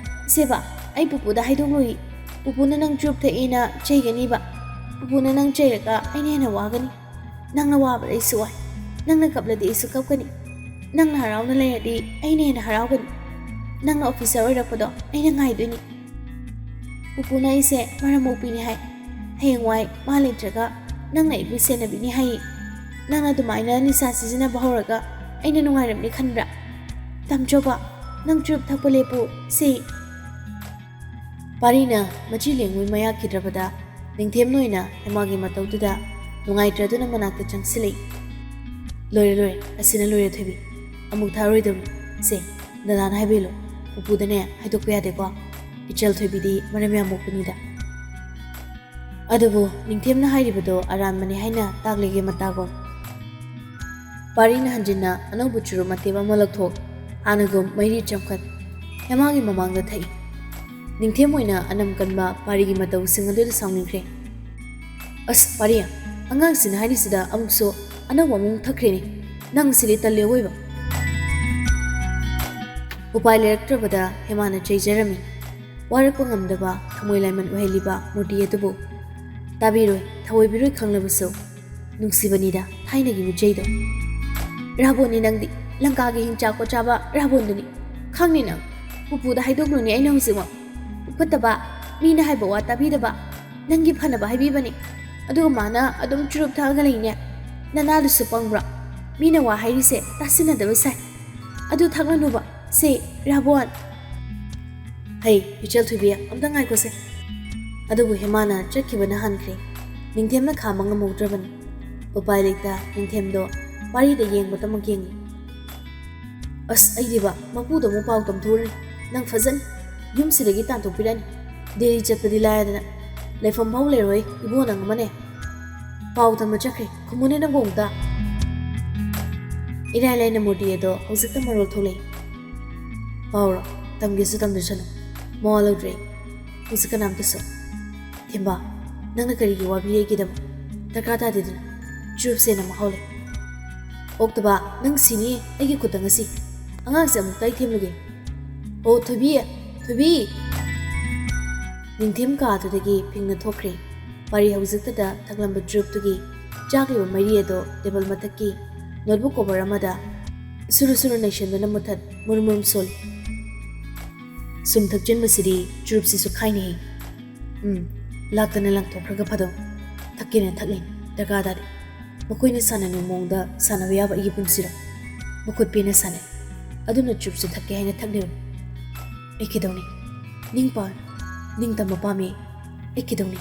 ꯁꯦꯕꯥ, ꯑꯩ ꯄꯨꯄꯨꯗ ꯍꯥꯏꯗꯣꯛꯂꯣꯏ꯫ ꯄꯨꯄꯨꯅ ꯅꯪ ꯆꯨꯔꯨꯞ ꯊꯛꯏꯅ ꯆꯩꯒꯅꯤꯕ꯫ ꯄꯨꯄꯨꯅ ꯅꯪ ꯆꯩꯔꯒ ꯑꯩꯅ ꯍꯦꯟꯅ ꯋꯥꯒꯅꯤ꯫ ꯅꯪꯅ ꯋꯥꯕꯗ ꯑꯩꯁꯨ ꯋꯥꯏ꯫ ꯅꯪꯅ ꯀꯞꯂꯗꯤ ꯑꯩꯁꯨ ꯀꯞꯀꯅꯤ꯫ ꯅꯪꯅ ꯍꯔꯥꯎꯅ ꯂꯩꯔꯗꯤ ꯑꯩꯅ ꯍꯦꯟꯅ ꯍꯔꯥꯎꯒꯅꯤ꯫ ꯅꯪꯅ officer ꯑꯣꯏꯔꯛꯄꯗꯣ ꯑꯩꯅ ꯉꯥꯏꯗꯣꯏꯅꯤ꯫ ꯄꯨꯄꯨꯅ ꯑꯩꯁꯦ ꯃꯔꯝ ꯃꯣꯛꯄꯤꯅꯤ ꯍꯥꯏ꯫ ꯍꯌꯦꯡꯋꯥꯏ ꯃꯥ ꯂꯩꯇ꯭ꯔꯒ ꯅꯪꯅ ꯑꯩꯕꯨ ꯁꯦꯟꯅꯕꯤꯅꯤ ꯍꯥꯏꯌꯦ꯫ ꯅꯪꯅ ꯑꯗꯨꯃꯥꯏꯅ ꯅꯤꯁꯥ ꯁꯤꯖꯤꯟꯅꯕ ꯍꯧꯔꯒ ꯑꯩꯅ ꯅꯨꯡꯉꯥꯏꯔꯝꯅꯤ ꯈꯟꯕ꯭ꯔꯥ? ꯇꯥꯃꯣꯆꯧꯕ, ꯅꯪ ꯆꯨꯔꯨꯞ ꯊꯛꯄ ꯂꯦꯞꯄꯨ, ꯁꯤ꯫ ꯄꯥꯔꯤꯅ ꯃꯆꯤ ꯂꯦꯡꯉꯨ ꯃꯌꯥ ꯈꯤꯗ꯭ꯔꯕꯗ ꯅꯤꯡꯊꯦꯝ ꯅꯣꯏꯅ ꯍꯦꯃꯥꯒꯤ ꯃꯇꯧꯗꯨꯗ ꯅꯨꯡꯉꯥꯏꯇ꯭ꯔꯗꯨꯅ ꯃꯅꯥꯛꯇ ꯆꯪꯁꯤꯜꯂꯛꯏ꯫ "ꯂꯣꯏꯔꯦ, ꯂꯣꯏꯔꯦ, ꯑꯁꯤꯅ ꯂꯣꯏꯔꯦ ꯊꯣꯏꯕꯤ꯫ ꯑꯃꯨꯛ ꯊꯛꯑꯔꯣꯏꯗꯕꯅꯤ꯫ ꯁꯦ, ꯗꯗꯥꯅ ꯍꯥꯏꯕ ꯏꯜꯂꯨ꯫ ꯄꯨꯄꯨꯗꯅꯦ ꯍꯥꯏꯗꯣꯛꯄ ꯌꯥꯗꯦꯀꯣ꯫ ꯏꯆꯜ ꯊꯣꯏꯕꯤꯗꯤ ꯃꯔꯝ ꯌꯥꯝ ꯃꯣꯛꯄꯅꯤꯗ꯫" ꯑꯗꯨꯕꯨ ꯅꯤꯡꯊꯦꯝꯅ ꯍꯥꯏꯔꯤꯕꯗꯣ ꯑꯔꯥꯟꯕꯅꯤ ꯍꯥꯏꯅ ꯇꯥꯛꯂꯤꯒꯦ ꯃꯇꯥꯒꯨꯝ꯫ ꯄꯥꯔꯤꯅ ꯍꯟꯖꯤꯟꯅ ꯑꯅꯧꯕ ꯆꯨꯔꯨꯞ ꯃꯇꯦꯝ ꯑꯃ ꯂꯧꯊꯣꯛ, ꯍꯥꯟꯅꯒꯨꯝ ꯃꯩꯔꯤ ꯆꯝꯈꯠ꯫ ꯍꯦꯃꯥꯒꯤ ꯃꯃꯥꯡꯗ ꯊꯛꯏ꯫ ꯅꯤꯡꯊꯦꯝ ꯑꯣꯏꯅ ꯑꯅꯝ ꯀꯟꯕ ꯄꯥꯔꯤꯒꯤ ꯃꯇꯧꯁꯤꯡ ꯑꯗꯨꯗ ꯁꯥꯎꯅꯤꯡꯈ꯭ꯔꯦ꯫ "ꯑꯁ, ꯄꯥꯔꯤ, ꯑꯉꯥꯡꯁꯤꯅ ꯍꯥꯏꯔꯤꯁꯤꯗ ꯑꯃꯨꯛꯁꯨ ꯑꯅꯧꯕ ꯑꯃꯨꯛ ꯊꯛꯈ꯭ꯔꯦꯅꯦ꯫ ꯅꯪ ꯁꯤꯗꯤ ꯇꯜꯂꯦ ꯑꯋꯣꯏꯕ꯫ ꯎꯄꯥꯏ ꯂꯩꯔꯛꯇ꯭ꯔꯕꯗ ꯍꯦꯃꯥꯅ ꯆꯩꯖꯔꯝꯃꯤ꯫ ꯋꯥꯔꯛꯄ ꯉꯝꯗꯕ ꯊꯃꯣꯏ ꯂꯥꯏꯃꯟ ꯑꯣꯏꯍꯜꯂꯤꯕ ꯃꯨꯔꯇꯤ ꯑꯗꯨꯕꯨ ꯇꯥꯕꯤꯔꯣꯏ, ꯊꯑꯣꯏꯕꯤꯔꯣꯏ ꯈꯪꯂꯕꯁꯨ ꯅꯨꯡꯁꯤꯕꯅꯤꯗ ꯊꯥꯏꯅꯒꯤ ꯃꯤꯆꯩꯗꯣ꯫ ꯔꯥꯕꯣꯟꯅꯤ ꯅꯪꯗꯤ, ꯂꯪꯀꯥꯒꯤ ꯍꯤꯡꯆꯥꯛ ꯀꯣꯠꯆꯥꯕ ꯔꯥꯕꯣꯟꯗꯨꯅꯤ꯫ ꯈꯪꯅꯤ ꯅꯪ꯫ ꯄꯨꯄꯨꯗ ꯍꯥꯏꯗꯣꯛꯂꯨꯅꯤ ꯑꯩꯅ ꯍꯧꯖꯤꯛꯃꯛ꯫ ꯎꯐꯠꯇꯕ, ꯃꯤꯅ ꯍꯥꯏꯕ ꯋꯥ ꯇꯥꯕꯤꯗꯕ, ꯅꯪꯒꯤ ꯐꯅꯕ ꯍꯥꯏꯕꯤꯕꯅꯤ꯫ ꯑꯗꯨꯒ ꯃꯥꯅ ꯑꯗꯨꯝ ꯆꯨꯔꯨꯞ ꯊꯛꯑꯒ ꯂꯩꯅꯦ꯫ ꯅꯅꯥꯗꯨꯁꯨ ꯄꯪꯕ꯭ꯔꯥ? ꯃꯤꯅ ꯋꯥ ꯍꯥꯏꯔꯤꯁꯦ ꯇꯥꯁꯤꯟꯅꯗꯕ ꯁꯥꯏ꯫ ꯑꯗꯨ ꯊꯛꯂꯅꯨꯕ꯫ ꯁꯦ, ꯔꯥꯕꯣꯟ꯫ ꯍꯩ, ꯏꯆꯜ ꯊꯣꯏꯕꯤ, ꯑꯝꯇ ꯉꯥꯏꯈꯣꯁꯦ꯫ ꯑꯗꯨꯕꯨ ꯍꯦꯃꯥꯅ ꯆꯠꯈꯤꯕꯅ ꯍꯥꯟꯈ꯭ꯔꯦ꯫ ꯅꯤꯡꯊꯦꯝꯅ ꯈꯥꯝꯕ ꯉꯝꯍꯧꯗ꯭ꯔꯕꯅꯤ꯫ ꯎꯄꯥꯏ ꯂꯩꯇ ꯅꯤꯡꯊꯦꯝꯗꯣ ꯄꯥꯔꯤꯗ ꯌꯦꯡꯕꯇꯃꯛ ꯌꯦꯡꯉꯤ꯫ ꯑꯁ, ꯑꯩꯗꯤꯕ, ꯃꯄꯨꯗꯣ ꯑꯃꯨꯛ ꯄꯥꯎ ꯇꯝꯊꯣꯛꯎꯔꯅꯤ꯫ ꯅꯪ ꯐꯖꯅꯤ꯫ ꯌꯨꯝꯁꯤꯗꯒꯤ ꯇꯥꯟꯊꯣꯛꯄꯤꯔꯅꯤ꯫ ꯗꯦꯜꯂꯤ ꯆꯠꯄꯗꯤ ꯂꯥꯏꯔꯗꯅ ꯂꯩꯐꯝ ꯐꯥꯎ ꯂꯩꯔꯣꯏ ꯏꯕꯣ ꯅꯪ ꯑꯃꯅꯦ꯫ ꯄꯥꯎ ꯇꯝꯕ ꯆꯠꯈ꯭ꯔꯦ꯫ ꯈꯨꯝꯃꯨꯅꯦ ꯅꯪꯕꯨ ꯑꯃꯨꯛꯇ꯫ ꯏꯔꯥꯏ ꯂꯥꯏꯅ ꯃꯨꯔꯇꯤ ꯑꯗꯣ ꯍꯧꯖꯤꯛꯇ ꯃꯔꯣꯜ ꯊꯣꯛꯂꯛꯏ꯫ ꯄꯥꯎꯔꯣ? ꯇꯝꯒꯦꯁꯨ ꯇꯝꯖꯁꯅꯨ꯫ ꯃꯋꯥ ꯂꯧꯗ꯭ꯔꯦ꯫ ꯍꯧꯖꯤꯛ ꯀꯅꯥꯝꯇꯁꯨ꯫ ꯊꯦꯝꯕ, ꯅꯪꯅ ꯀꯔꯤꯒꯤ ꯋꯥꯕꯤꯔꯤ ꯑꯩꯒꯤꯗꯃꯛ? ꯗꯔꯀꯥꯔ ꯇꯥꯗꯦꯗꯅ꯫ ꯆꯨꯔꯨꯞꯁꯦ ꯅꯝ ꯍꯧꯔꯦ꯫ ꯑꯣꯛꯇꯕ, ꯅꯪ ꯁꯤꯅꯤ ꯑꯩꯒꯤ ꯈꯨꯠꯇ ꯉꯁꯤ꯫ ꯑꯉꯥꯡꯁꯦ ꯑꯃꯨꯛꯇ ꯑꯩ ꯊꯦꯝꯂꯨꯒꯦ꯫ ꯑꯣ, ꯊꯣꯏꯕꯤ, ꯊꯣꯏꯕꯤ! ꯅꯤꯡꯊꯦꯝ ꯀꯥ ꯑꯗꯨꯗꯒꯤ ꯐꯤꯡꯅ ꯊꯣꯛꯈ꯭ꯔꯦ꯫ ꯄꯥꯔꯤ ꯍꯧꯖꯤꯛꯇꯗ ꯊꯛꯂꯝꯕ ꯆꯨꯔꯨꯞꯇꯨꯒꯤ ꯆꯥꯛꯂꯤꯕ ꯃꯩꯔꯤ ꯑꯗꯣ ꯇꯦꯕꯜ ꯃꯊꯛꯀꯤ ꯅꯣꯠꯕꯨꯛ ꯀꯣꯚꯔ ꯑꯃꯗ ꯁꯨꯔꯨ ꯁꯨꯔꯨ ꯅꯩꯁꯤꯟꯗꯨꯅ ꯃꯨꯊꯠ ꯃꯨꯔꯨꯝ ꯃꯨꯔꯨꯝ ꯁꯣꯜꯂꯤ꯫ ꯁꯨꯝ ꯊꯛꯆꯤꯟꯕꯁꯤꯗꯤ ꯆꯨꯔꯨꯞꯁꯤꯁꯨ ꯈꯥꯏꯅꯩ꯫ ꯎꯝ, ꯂꯥꯛꯇꯅ ꯂꯪꯊꯣꯛꯈ꯭ꯔꯒ ꯐꯗꯧ꯫ ꯊꯛꯀꯦꯅ ꯊꯛꯂꯤꯅꯤ, ꯗꯔꯀꯥꯔ ꯇꯥꯗꯦ꯫ ꯃꯈꯣꯏꯅ ꯁꯥꯟꯅꯅꯤꯡꯕ ꯃꯑꯣꯡꯗ ꯁꯥꯟꯅꯕ ꯌꯥꯕ ꯑꯩꯒꯤ ꯄꯨꯟꯁꯤꯔꯣ? ꯃꯈꯨꯠ ꯄꯦꯟꯅ ꯁꯥꯟꯅꯩ꯫ ꯑꯗꯨꯅ ꯆꯨꯔꯨꯞꯁꯨ ꯊꯛꯀꯦ ꯍꯥꯏꯅ ꯊꯛꯂꯤꯕꯅꯤ꯫ ꯑꯩ ꯀꯩꯗꯧꯅꯤ? ꯅꯤꯡ ꯄꯥ-, ꯅꯤꯡꯇꯝꯕ ꯄꯥꯝꯃꯤ꯫ ꯑꯩ ꯀꯩꯗꯧꯅꯤ?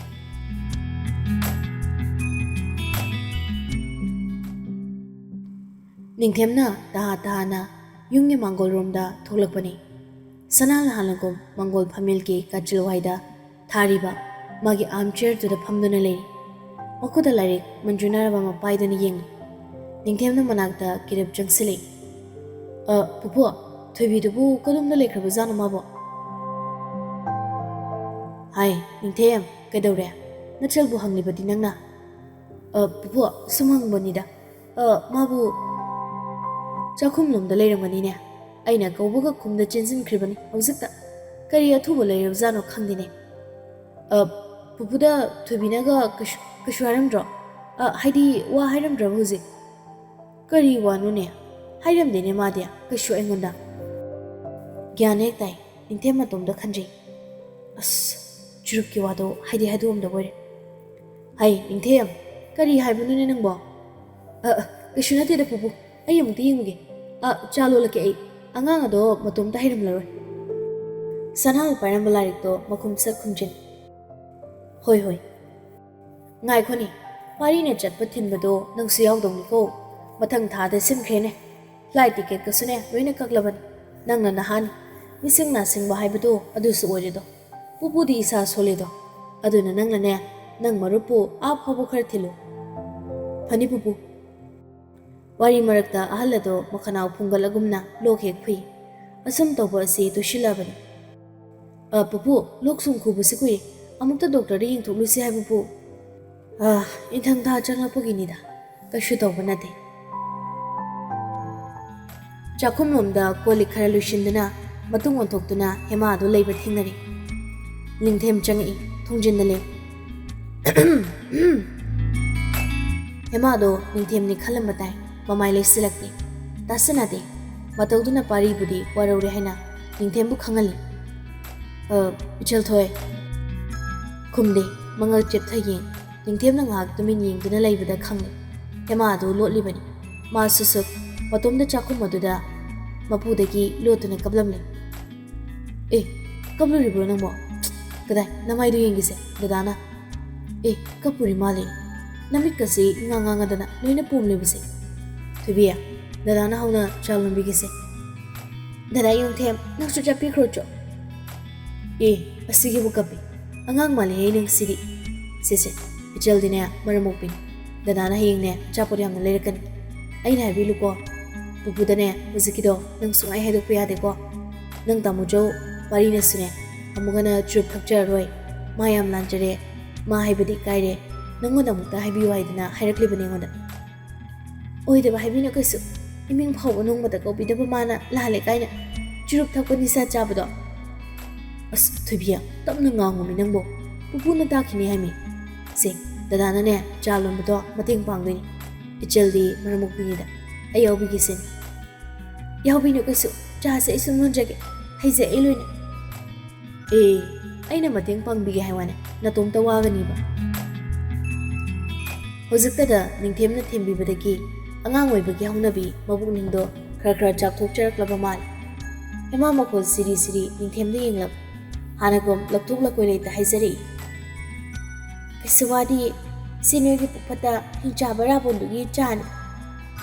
ꯅꯤꯡꯊꯦꯝꯅ ꯇꯍꯥ ꯇꯍꯥꯅ ꯌꯨꯝꯒꯤ ꯃꯥꯡꯒꯣꯜꯔꯣꯝꯗ ꯊꯣꯛꯂꯛꯄꯅꯤ꯫ ꯁꯅꯥ ꯂꯍꯥꯟꯂꯒꯨꯝ ꯃꯥꯡꯒꯣꯜ ꯐꯝꯃꯦꯜꯒꯤ ꯀꯥꯆꯤꯜ ꯋꯥꯏꯗ ꯊꯥꯔꯤꯕ ꯃꯥꯒꯤ arm chairꯗꯨꯗ ꯐꯝꯗꯨꯅ ꯂꯩꯔꯤ꯫ ꯃꯈꯨꯠꯇ ꯂꯥꯏꯔꯤꯛ ꯃꯟꯖꯨꯅꯔꯕ ꯑꯃ ꯄꯥꯏꯗꯨꯅ ꯌꯦꯡꯂꯤ꯫ ꯅꯤꯡꯊꯦꯝꯅ ꯃꯅꯥꯛꯇ ꯀꯤꯔꯞ ꯆꯪꯁꯤꯜꯂꯛꯏ꯫ "ꯑ, ꯄꯨꯄꯨ, ꯊꯣꯏꯕꯤꯗꯨꯕꯨ ꯀꯗꯣꯝꯗ ꯂꯩꯈ꯭ꯔꯕꯖꯥꯠꯅꯣ ꯃꯥꯕꯣ?" "ꯍꯥꯏ, ꯅꯤꯡꯊꯦꯝ, ꯀꯩꯗꯧꯔꯦ? ꯅꯆꯜꯕꯨ ꯍꯪꯂꯤꯕꯗꯤ ꯅꯪꯅ?" "ꯑ, ꯄꯨꯄꯨ, ꯁꯨꯝ ꯍꯪꯕꯅꯤꯗ꯫ "ꯑ, ꯃꯥꯕꯨ ꯆꯥꯛꯈꯨꯝꯂꯣꯝꯗ ꯂꯩꯔꯝꯒꯅꯤꯅꯦ꯫ ꯑꯩꯅ ꯀꯧꯕꯒ ꯈꯨꯝꯗ ꯆꯦꯟꯁꯤꯟꯈ꯭ꯔꯤꯕꯅꯤ ꯍꯧꯖꯤꯛꯇ꯫ ꯀꯔꯤ ꯑꯊꯨꯕ ꯂꯩꯔꯕꯖꯥꯠꯅꯣ ꯈꯪꯗꯦꯅꯦ꯫ ꯑ, ꯄꯨꯄꯨꯗ ꯊꯣꯏꯕꯤꯅꯒ ꯀꯩꯁꯨ, ꯀꯩꯁꯨ ꯍꯥꯏꯔꯝꯗ꯭ꯔꯣ? ꯑ, ꯍꯥꯏꯗꯤ, ꯋꯥ ꯍꯥꯏꯔꯝꯗ꯭ꯔꯕ ꯍꯧꯖꯤꯛ?" "ꯀꯔꯤ ꯋꯥꯅꯣꯅꯦ? ꯍꯥꯏꯔꯝꯗꯦꯅꯦ ꯃꯥꯗꯤ ꯀꯩꯁꯨ ꯑꯩꯉꯣꯟꯗ꯫" ꯒ꯭ꯌꯥꯟ ꯍꯦꯛ ꯇꯥꯏ꯫ ꯅꯤꯡꯊꯦꯝ ꯃꯇꯣꯝꯗ ꯈꯟꯖꯩ꯫ "ꯑꯁ, ꯆꯨꯔꯨꯞꯀꯤ ꯋꯥꯗꯣ ꯍꯥꯏꯗꯤ ꯍꯥꯏꯗꯣꯛꯑꯝꯗꯕ ꯑꯣꯏꯔꯦ꯫ ꯍꯩ, ꯅꯤꯡꯊꯦꯝ, ꯀꯔꯤ ꯍꯥꯏꯕꯅꯣꯅꯦ ꯅꯪꯕꯣ? ꯑ, ꯑ, ꯀꯩꯁꯨ ꯅꯠꯇꯦꯗ ꯄꯨꯄꯨ, ꯑꯩ ꯑꯃꯨꯛꯇ ꯌꯦꯡꯉꯨꯒꯦ꯫ ꯑ, ꯆꯥ ꯂꯣꯜꯂꯛꯀꯦ ꯑꯩ꯫ ꯑꯉꯥꯡ ꯑꯗꯣ ꯃꯇꯣꯝꯇ ꯍꯩꯔꯝꯂꯔꯣꯏ꯫" ꯁꯅꯥꯅ ꯄꯥꯏꯔꯝꯕ ꯂꯥꯏꯔꯤꯛꯇꯣ ꯃꯈꯨꯝ ꯁꯠ ꯈꯨꯝꯖꯤꯟ꯫ "ꯍꯣꯏ, ꯍꯣꯏ꯫ ꯉꯥꯏꯈꯣꯅꯦ, ꯄꯥꯔꯤꯅ ꯆꯠꯄ ꯊꯤꯟꯕꯗꯣ ꯅꯪꯁꯨ ꯌꯥꯎꯗꯧꯅꯤꯀꯣ꯫ ꯃꯊꯪ ꯊꯥꯗ ꯁꯤꯟꯈ꯭ꯔꯦꯅꯦ꯫ ꯐ꯭ꯂꯥꯏꯠ ꯇꯤꯀꯦꯠꯀꯁꯨꯅꯦ ꯂꯣꯏꯅ ꯀꯛꯂꯕꯅꯤ꯫ ꯅꯪꯅ ꯅꯍꯥꯅꯤ꯫ ꯃꯤꯁꯤꯡ ꯅꯥꯁꯤꯡꯕ ꯍꯥꯏꯕꯗꯣ ꯑꯗꯨꯁꯨ ꯑꯣꯏꯔꯦꯗꯣ꯫ ꯄꯨꯄꯨꯗꯤ ꯏꯁꯥ ꯁꯣꯜꯂꯦꯗꯣ꯫ ꯑꯗꯨꯅ ꯅꯪꯅꯅꯦ, ꯅꯪ ꯃꯔꯨꯞꯄꯨ ꯑꯥ ꯐꯥꯎꯕ ꯈꯔ ꯊꯤꯜꯂꯨ꯫" "ꯐꯅꯤ ꯄꯨꯄꯨ꯫" ꯋꯥꯔꯤ ꯃꯔꯛꯇ ꯑꯍꯜ ꯑꯗꯣ ꯃꯈꯅꯥꯎ ꯐꯨꯡꯒꯠꯂꯒꯨꯝꯅ ꯂꯣꯛ ꯍꯦꯛ ꯈꯨꯏ꯫ ꯑꯁꯨꯝ ꯇꯧꯕ ꯑꯁꯤ ꯇꯣꯏꯁꯤꯜꯂꯕꯅꯤ꯫ "ꯑ, ꯄꯨꯄꯨ, ꯂꯣꯛ ꯁꯨꯝ ꯈꯨꯕꯁꯤ ꯀꯨꯏꯔꯦ꯫ ꯑꯃꯨꯛꯇ ꯗꯣꯛꯇꯔꯗ ꯌꯦꯡꯊꯣꯛꯂꯨꯁꯤ ꯍꯥꯏꯕꯕꯨ꯫" "ꯑ, ꯏꯪꯊꯝꯊꯥ ꯆꯪꯂꯛꯄꯒꯤꯅꯤꯗ꯫ ꯀꯩꯁꯨ ꯇꯧꯕ ꯅꯠꯇꯦ꯫" ꯆꯥꯛꯈꯨꯝꯂꯣꯝꯗ ꯀꯣꯜ ꯂꯤꯛ ꯈꯔ ꯂꯣꯏꯁꯤꯟꯗꯨꯅ ꯃꯇꯨꯡ ꯑꯣꯟꯊꯣꯛꯇꯨꯅ ꯍꯦꯃꯥꯗꯨ ꯂꯩꯕ ꯊꯦꯡꯅꯔꯦ꯫ ꯅꯤꯡꯊꯦꯝ ꯆꯪꯉꯛꯏ꯫ ꯊꯣꯡꯖꯤꯟꯗ ꯂꯦꯞ꯫ ꯍꯦꯃꯥꯗꯣ ꯅꯤꯡꯊꯦꯝꯅꯤ ꯈꯜꯂꯝꯕ ꯇꯥꯏ꯫ ꯃꯃꯥꯏ ꯂꯩꯁꯤꯜꯂꯛꯇꯦ꯫ ꯇꯥꯁꯤꯟꯅꯗꯦ꯫ ꯃꯇꯧꯗꯨꯅ ꯄꯥꯔꯤꯕꯨꯗꯤ ꯋꯥꯔꯧꯔꯦ ꯍꯥꯏꯅ ꯅꯤꯡꯊꯦꯝꯕꯨ ꯈꯪꯍꯜꯂꯤ꯫ "ꯑ, ꯏꯆꯜ ꯊꯣꯏ꯫" ꯈꯨꯝꯗꯦ꯫ ꯃꯉꯛ ꯆꯦꯞꯊ ꯌꯦꯡ꯫ ꯅꯤꯡꯊꯦꯝꯅ ꯉꯥꯏꯍꯥꯛ ꯇꯨꯃꯤꯟ ꯌꯦꯡꯗꯨꯅ ꯂꯩꯕꯗ ꯈꯪꯂꯦ꯫ ꯍꯦꯃꯥ ꯑꯗꯨ ꯂꯣꯠꯂꯤꯕꯅꯤ꯫ ꯃꯥꯁꯨ ꯁꯨꯛ ꯃꯇꯣꯝꯗ ꯆꯥꯛꯈꯨꯝ ꯑꯗꯨꯗ ꯃꯄꯨꯗꯒꯤ ꯂꯣꯠꯇꯨꯅ ꯀꯞꯂꯝꯂꯦ꯫ "ꯑꯦ, ꯀꯞꯂꯨꯔꯤꯕ꯭ꯔꯣ ꯅꯪꯕꯣ? ꯀꯗꯥꯏ, ꯅꯃꯥꯏꯗꯨ ꯌꯦꯡꯒꯦꯁꯦ, ꯗꯗꯥꯅ꯫ ꯑꯦ, ꯀꯞꯄꯨꯔꯤ ꯃꯥꯜꯂꯦ꯫ ꯅꯃꯤꯠꯀꯁꯤ ꯏꯉꯥꯡ ꯉꯥꯡꯉꯗꯅ ꯂꯣꯏꯅ ꯄꯣꯝꯂꯤꯕꯁꯦ꯫ ꯊꯣꯏꯕꯤ, ꯗꯗꯥꯅ ꯍꯧꯅ ꯆꯥ ꯂꯣꯟꯕꯤꯒꯦꯁꯦ꯫" "ꯗꯗꯥ ꯌꯣꯡꯊꯦꯝ, ꯅꯪꯁꯨ ꯆꯠꯄꯤꯈ꯭ꯔꯣ ꯆꯣ꯫" "ꯑꯦ, ꯑꯁꯤꯒꯤꯕꯨ ꯀꯞꯄꯤ꯫ ꯑꯉꯥꯡ ꯃꯥꯜꯂꯤꯍꯦ ꯅꯪꯁꯤꯗꯤ꯫ ꯁꯦ ꯁꯦ, ꯏꯆꯜꯗꯤꯅꯦ ꯃꯔꯝ ꯃꯣꯛꯄꯤꯅꯤ꯫ ꯗꯗꯥꯅ ꯍꯌꯦꯡꯅꯦ ꯑꯆꯥꯄꯣꯠ ꯌꯥꯝꯅ ꯂꯩꯔꯛꯀꯅꯤ꯫ ꯑꯩꯅ ꯍꯥꯏꯕꯤꯂꯨꯀꯣ, ꯄꯨꯄꯨꯗꯅꯦ ꯍꯧꯖꯤꯛꯀꯤꯗꯣ ꯅꯪ ꯁꯨꯡꯍꯥꯏ ꯍꯥꯏꯗꯣꯛꯄ ꯌꯥꯗꯦꯀꯣ꯫ ꯅꯪ ꯇꯥꯃꯣ ꯖꯧ ꯋꯥꯔꯤꯅꯁꯨꯅꯦ ꯑꯃꯨꯛ ꯍꯟꯅ ꯆꯨꯔꯨꯞ ꯊꯛꯆꯔꯔꯣꯏ꯫ ꯃꯥ ꯌꯥꯝ ꯂꯥꯟꯖꯔꯦ꯫ ꯃꯥ ꯍꯥꯏꯕꯗꯤ ꯏꯀꯥꯏꯔꯦ꯫ ꯅꯪꯉꯣꯟꯗ ꯑꯃꯨꯛꯇ ꯍꯥꯏꯕꯤꯌꯨ ꯍꯥꯏꯗꯅ ꯍꯥꯏꯔꯛꯂꯤꯕꯅꯦ ꯑꯩꯉꯣꯟꯗ꯫" ꯑꯣꯏꯗꯕ ꯍꯥꯏꯕꯤꯅꯨ ꯀꯩꯁꯨ꯫ ꯏꯃꯤꯡ ꯐꯥꯎꯕ ꯅꯣꯡꯃꯇ ꯀꯧꯕꯤꯗꯕ ꯃꯥꯅ ꯂꯥꯜꯂꯦ ꯀꯥꯏꯅ ꯆꯨꯔꯨꯞ ꯊꯛꯄ ꯅꯤꯁꯥ ꯆꯥꯕꯗꯣ꯫ ꯑꯁ ꯊꯣꯏꯕꯤ, ꯇꯞꯅ ꯉꯥꯡꯉꯨꯃꯤ ꯅꯪꯕꯣ꯫ ꯄꯨꯄꯨꯅ ꯇꯥꯈꯤꯅꯤ ꯍꯥꯏꯃꯤ꯫ ꯁꯦ, ꯗꯗꯥꯅꯅꯦ ꯆꯥ ꯂꯣꯟꯕꯗꯣ ꯃꯇꯦꯡ ꯄꯥꯡꯗꯣꯏꯅꯤ꯫ ꯏꯆꯜꯗꯤ ꯃꯔꯝ ꯃꯣꯛꯄꯤꯅꯤꯗ꯫ ꯑꯩ ꯌꯥꯎꯕꯤꯒꯦꯁꯦ꯫ ꯌꯥꯎꯕꯤꯅꯨ ꯀꯩꯁꯨ꯫ ꯆꯥꯁꯦ ꯑꯩ ꯁꯨꯝ ꯂꯣꯟꯖꯒꯦ꯫ ꯍꯩꯖꯩ ꯑꯩ ꯂꯣꯏꯅ꯫ ꯑꯦ, ꯑꯩꯅ ꯃꯇꯦꯡ ꯄꯥꯡꯕꯤꯒꯦ ꯍꯥꯏ ꯋꯥꯅꯦ, ꯅꯇꯣꯝꯇ ꯋꯥꯒꯅꯤꯕ꯫ ꯍꯧꯖꯤꯛꯇꯗ ꯅꯤꯡꯊꯦꯝꯅ ꯊꯦꯝꯕꯤꯕꯗꯒꯤ ꯑꯉꯥꯡ ꯑꯣꯏꯕꯒꯤ ꯍꯧꯅꯕꯤ ꯃꯕꯨꯛꯅꯤꯡꯗꯣ ꯈꯔ ꯈꯔ ꯆꯥꯎꯊꯣꯛꯆꯔꯛꯂꯕ ꯃꯥꯜꯂꯤ꯫ ꯏꯃꯥ ꯃꯈꯣꯜ ꯁꯤꯔꯤ ꯁꯤꯔꯤ ꯅꯤꯡꯊꯦꯝꯗ ꯌꯦꯡꯂꯞ ꯍꯥꯟꯅꯒꯨꯝ ꯂꯧꯊꯣꯛ ꯂꯀꯣꯏ ꯂꯩꯇ ꯍꯥꯏꯖꯔꯛꯏ꯫ ꯀꯩꯁꯨ ꯋꯥꯗꯤ, ꯁꯤ ꯅꯣꯏꯒꯤ ꯄꯨꯛꯐꯠꯇ ꯍꯤꯡꯆꯥꯕ ꯔꯥꯕꯣꯟꯗꯨꯒꯤ ꯆꯥꯅꯤ꯫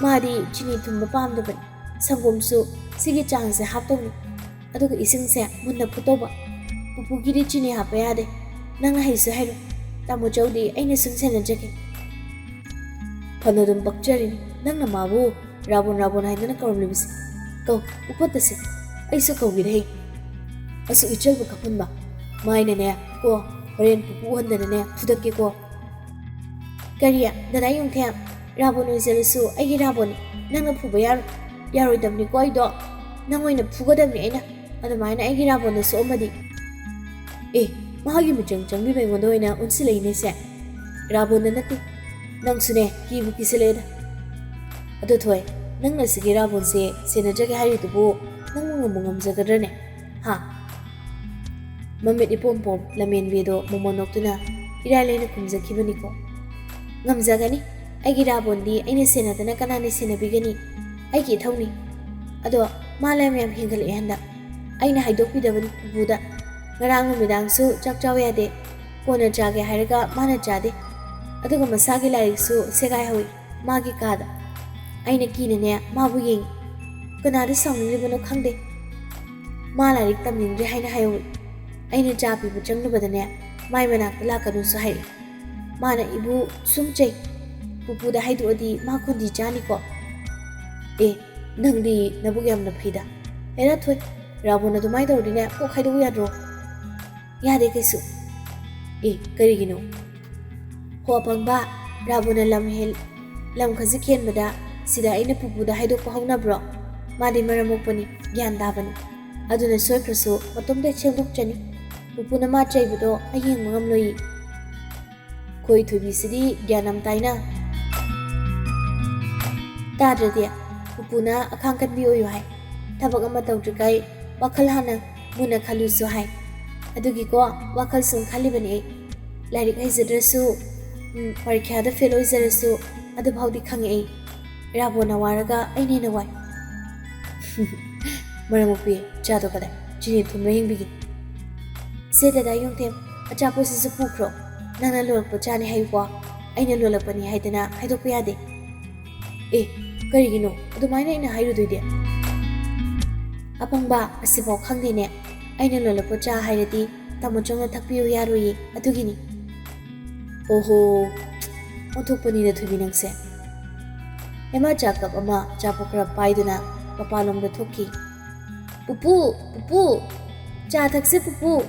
ꯃꯥꯗꯤ ꯆꯤꯅꯤ ꯊꯨꯝꯕ ꯄꯥꯝꯗꯕꯅꯤ꯫ ꯁꯪꯒꯣꯝꯁꯨ ꯁꯤꯒꯤ ꯆꯥꯡꯁꯦ ꯍꯥꯞꯇꯧꯅꯤ꯫ ꯑꯗꯨꯒ ꯏꯁꯤꯡꯁꯦ ꯃꯨꯟꯅ ꯐꯨꯠꯇꯧꯕ꯫ ꯄꯨꯄꯨꯒꯤꯗꯤ ꯆꯤꯅꯤ ꯍꯥꯞꯄ ꯌꯥꯗꯦ꯫ ꯅꯪꯅ ꯍꯩꯁꯨ ꯍꯩꯔꯣꯏ꯫ ꯇꯥꯃꯣ ꯆꯧꯗꯤ ꯑꯩꯅ ꯁꯨꯝ ꯁꯦꯟꯅꯖꯒꯦ꯫ ꯐꯅ ꯑꯗꯨꯝ ꯄꯛꯆꯔꯤꯅꯤ ꯅꯪꯅ ꯃꯥꯕꯨ ꯔꯥꯕꯣꯟ ꯔꯥꯕꯣꯟ ꯍꯥꯏꯗꯅ ꯀꯧꯔꯝꯂꯤꯕꯁꯦ꯫ ꯀꯧ, ꯎꯐꯠꯇꯁꯦ꯫ ꯑꯩꯁꯨ ꯀꯧꯒꯦꯗ ꯍꯦ꯫ ꯑꯁꯨꯛ ꯏꯆꯜꯕꯨ ꯀꯞꯍꯟꯕ꯫ ꯃꯥꯏꯅꯅꯦ ꯀꯣ, ꯍꯣꯔꯦꯟ ꯄꯨꯄꯨ ꯎꯍꯟꯗꯅꯅꯦ ꯐꯨꯗꯠꯀꯦꯀꯣ꯫ ꯀꯔꯤ? ꯗꯗꯥ ꯌꯨꯝꯊꯦꯝ, ꯔꯥꯕꯣꯟ ꯑꯣꯏꯖꯔꯁꯨ ꯑꯩꯒꯤ ꯔꯥꯕꯣꯟꯅꯤ꯫ ꯅꯪꯅ ꯐꯨꯕ ꯌꯥꯔꯣꯏ꯫ ꯌꯥꯔꯣꯏꯗꯕꯅꯤꯀꯣ ꯑꯩꯗꯣ꯫ ꯅꯪ ꯑꯣꯏꯅ ꯐꯨꯒꯗꯕꯅꯤ ꯑꯩꯅ꯫ ꯑꯗꯨꯃꯥꯏꯅ ꯑꯩꯒꯤ ꯔꯥꯕꯣꯟꯗ ꯁꯣꯛꯑꯝꯃꯗꯤ꯫ ꯑꯦ, ꯃꯥꯒꯤ ꯃꯤꯆꯪ ꯆꯪꯕꯤꯕ ꯑꯩꯉꯣꯟꯗ ꯑꯣꯏꯅ ꯑꯣꯟꯁꯤꯜꯂꯛꯏꯅꯦꯁꯦ꯫ ꯔꯥꯕꯣꯟꯗ ꯅꯠꯇꯦ꯫ ꯅꯪꯁꯨꯅꯦ, ꯀꯤꯕꯨ ꯀꯤꯁꯤꯜꯂꯛꯑꯦꯗ꯫ ꯑꯗꯣ ꯊꯣꯏ, ꯅꯪꯅ ꯁꯤꯒꯤ ꯔꯥꯕꯣꯟꯁꯦ ꯁꯦꯟꯅꯖꯒꯦ ꯍꯥꯏꯔꯤꯗꯨꯕꯨ ꯅꯪꯕꯨ ꯉꯝꯕꯨ ꯉꯝꯖꯒꯗ꯭ꯔꯅꯦ? ꯍꯥ? ꯃꯃꯤꯠ ꯏꯄꯣꯝ ꯄꯣꯝ ꯂꯝꯍꯦꯟꯕꯤꯗꯣ ꯃꯣꯃꯣꯟ ꯅꯣꯛꯇꯨꯅ ꯏꯔꯥꯏ ꯂꯥꯏꯅ ꯈꯨꯝꯖꯈꯤꯕꯅꯤꯀꯣ꯫ ꯉꯝꯖꯒꯅꯤ꯫ ꯑꯩꯒꯤ ꯔꯥꯕꯣꯟꯗꯤ ꯑꯩꯅ ꯁꯦꯟꯅꯗꯅ ꯀꯅꯥꯅ ꯁꯦꯟꯅꯕꯤꯒꯅꯤ? ꯑꯩꯒꯤ ꯏꯊꯧꯅꯤ꯫ ꯑꯗꯣ ꯃꯥ ꯂꯝ ꯌꯥꯝ ꯍꯦꯟꯒꯠꯂꯛꯑꯦ ꯍꯟꯗꯛ꯫ ꯑꯩꯅ ꯍꯥꯏꯗꯣꯛꯄꯤꯗꯕꯅꯤ ꯄꯨꯄꯨꯗ꯫ ꯉꯔꯥꯡ ꯅꯨꯃꯤꯗꯥꯡꯁꯨ ꯆꯥꯛ ꯆꯥꯎ ꯌꯥꯗꯦ꯫ ꯀꯣꯟꯅ ꯆꯥꯒꯦ ꯍꯥꯏꯔꯒ ꯃꯥꯅ ꯆꯥꯗꯦ꯫ ꯑꯗꯨꯒ ꯃꯁꯥꯒꯤ ꯂꯥꯏꯔꯤꯛꯁꯨ ꯁꯦꯒꯥꯏꯍꯧꯏ꯫ ꯃꯥꯒꯤ ꯀꯥꯗ꯫ ꯑꯩꯅ ꯀꯤꯅꯅꯦ ꯃꯥꯕꯨ ꯌꯦꯡꯉꯤ꯫ ꯀꯅꯥꯗ ꯁꯥꯎꯅꯤꯡꯂꯤꯕꯅꯣ ꯈꯪꯗꯦ꯫ ꯃꯥ ꯂꯥꯏꯔꯤꯛ ꯇꯝꯅꯤꯡꯗ꯭ꯔꯦ ꯍꯥꯏꯅ ꯍꯥꯏꯍꯧꯏ꯫ ꯑꯩꯅ ꯆꯥ ꯄꯤꯕ ꯆꯪꯂꯨꯕꯗꯅꯦ ꯃꯥꯏ ꯃꯅꯥꯛꯇ ꯂꯥꯛꯀꯅꯨꯁꯨ ꯍꯥꯏꯔꯛꯏ꯫ ꯃꯥꯅ ꯏꯕꯨ ꯁꯨꯝ ꯆꯩ꯫ ꯄꯨꯄꯨꯗ ꯍꯥꯏꯗꯣꯛꯑꯗꯤ ꯃꯥ ꯈꯣꯟꯗꯤ ꯆꯥꯅꯤꯀꯣ꯫ ꯑꯦ, ꯅꯪꯗꯤ ꯅꯕꯨꯛ ꯌꯥꯝꯅ ꯐꯩꯗ꯫ ꯍꯦꯔꯥ ꯊꯣꯏ, ꯔꯥꯕꯣꯟ ꯑꯗꯨꯃꯥꯏꯅ ꯇꯧꯔꯗꯤꯅꯦ ꯀꯣꯛ ꯍꯥꯏꯗꯣꯛꯎ ꯌꯥꯗ꯭ꯔꯣ? ꯌꯥꯗꯦ ꯀꯩꯁꯨ꯫ ꯑꯦ, ꯀꯔꯤꯒꯤꯅꯣ? ꯍꯣ ꯑꯄꯪꯕ, ꯔꯥꯕꯣꯟꯅ ꯂꯝ ꯍꯦꯜ-, ꯂꯝ ꯈꯖꯤꯛ ꯍꯦꯟꯕꯗ ꯁꯤꯗ ꯑꯩꯅ ꯄꯨꯄꯨꯗ ꯍꯥꯏꯗꯣꯛꯄ ꯍꯧꯅꯕ꯭ꯔꯣ? ꯃꯥꯗꯤ ꯃꯔꯝ ꯃꯣꯛꯄꯅꯤ, ꯒ꯭ꯌꯥꯟ ꯇꯥꯕꯅꯤ꯫ ꯑꯗꯨꯅ ꯁꯣꯏꯈ꯭ꯔꯁꯨ ꯃꯇꯣꯝꯇ ꯁꯦꯝꯗꯣꯛꯆꯅꯤ꯫ ꯄꯨꯄꯨꯅ ꯃꯥ ꯆꯩꯕꯗꯣ ꯑꯩ ꯌꯦꯡꯕ ꯉꯝꯂꯣꯏꯌꯦ꯫ ꯈꯣꯏ ꯊꯣꯏꯕꯤꯁꯤꯗꯤ ꯒ꯭ꯌꯥꯟ ꯌꯥꯝ ꯇꯥꯏꯅ꯫ ꯇꯥꯗ꯭ꯔꯗꯤ ꯄꯨꯄꯨꯅ ꯑꯈꯥꯡ ꯀꯟꯕꯤ ꯑꯣꯏꯌꯨ ꯍꯥꯏ꯫ ꯊꯕꯛ ꯑꯃ ꯇꯧꯗ꯭ꯔꯤꯉꯩ ꯋꯥꯈꯜ ꯍꯥꯟꯅ ꯃꯨꯟꯅ ꯈꯜꯂꯨꯁꯨ ꯍꯥꯏ꯫ ꯑꯗꯨꯒꯤꯀꯣ ꯋꯥꯈꯜ ꯁꯨꯝ ꯈꯜꯂꯤꯕꯅꯤ ꯑꯩ꯫ ꯂꯥꯏꯔꯤꯛ ꯍꯩꯖꯗ꯭ꯔꯁꯨ, ꯎꯝ, ꯄꯔꯤꯈ꯭ꯌꯥꯗ ꯐꯦꯜ ꯑꯣꯏꯖꯔꯁꯨ, ꯑꯗꯨꯐꯥꯎꯗꯤ ꯈꯪꯉꯦ ꯑꯩ꯫ ꯔꯥꯕꯣꯅ ꯋꯥꯔꯒ ꯑꯩꯅ ꯍꯦꯟꯅ ꯋꯥꯏ꯫ ꯃꯔꯝ ꯃꯣꯛꯄꯤ, ꯆꯥꯗꯣ ꯀꯗꯥꯏ? ꯆꯤꯅꯤ ꯊꯨꯝꯂ ꯌꯦꯡꯕꯤꯒꯦ꯫ ꯁꯦ ꯗꯗꯥ ꯌꯣꯡꯊꯦꯝ, ꯑꯆꯥꯄꯣꯠꯁꯤꯁꯨ ꯄꯨꯈ꯭ꯔꯣ꯫ ꯅꯪꯅ ꯂꯣꯜꯂꯛꯄ ꯆꯥꯅꯤ ꯍꯥꯏꯌꯨꯀꯣ꯫ ꯑꯩꯅ ꯂꯣꯜꯂꯛꯄꯅꯤ ꯍꯥꯏꯗꯅ ꯍꯥꯏꯗꯣꯛꯄ ꯌꯥꯗꯦ꯫ ꯑꯦ, ꯀꯔꯤꯒꯤꯅꯣ ꯑꯗꯨꯃꯥꯏꯅ ꯑꯩꯅ ꯍꯥꯏꯔꯨꯗꯣꯏꯗꯤ? ꯑꯄꯪꯕ, ꯑꯁꯤꯐꯥꯎ ꯈꯪꯗꯦꯅꯦ꯫ ꯑꯩꯅ ꯂꯣꯜꯂꯛꯄ ꯆꯥ ꯍꯥꯏꯔꯗꯤ ꯇꯥꯃꯣ ꯆꯧꯅ ꯊꯛꯄꯤꯌꯨ ꯌꯥꯔꯣꯏꯌꯦ, ꯑꯗꯨꯒꯤꯅꯤ꯫ ꯑꯣꯍꯣ, ꯑꯣꯟꯊꯣꯛꯄꯅꯤꯗ ꯊꯣꯏꯕꯤ ꯅꯪꯁꯦ꯫ ꯑꯦꯃꯥ ꯆꯥ ꯀꯞ ꯑꯃ ꯑꯆꯥꯄꯣꯠ ꯈꯔ ꯄꯥꯏꯗꯨꯅ ꯃꯄꯥꯟꯂꯣꯝꯗ ꯊꯣꯛꯈꯤ꯫ "ꯄꯨꯄꯨ, ꯄꯨꯄꯨ, ꯆꯥ ꯊꯛꯁꯦ ꯄꯨꯄꯨ!"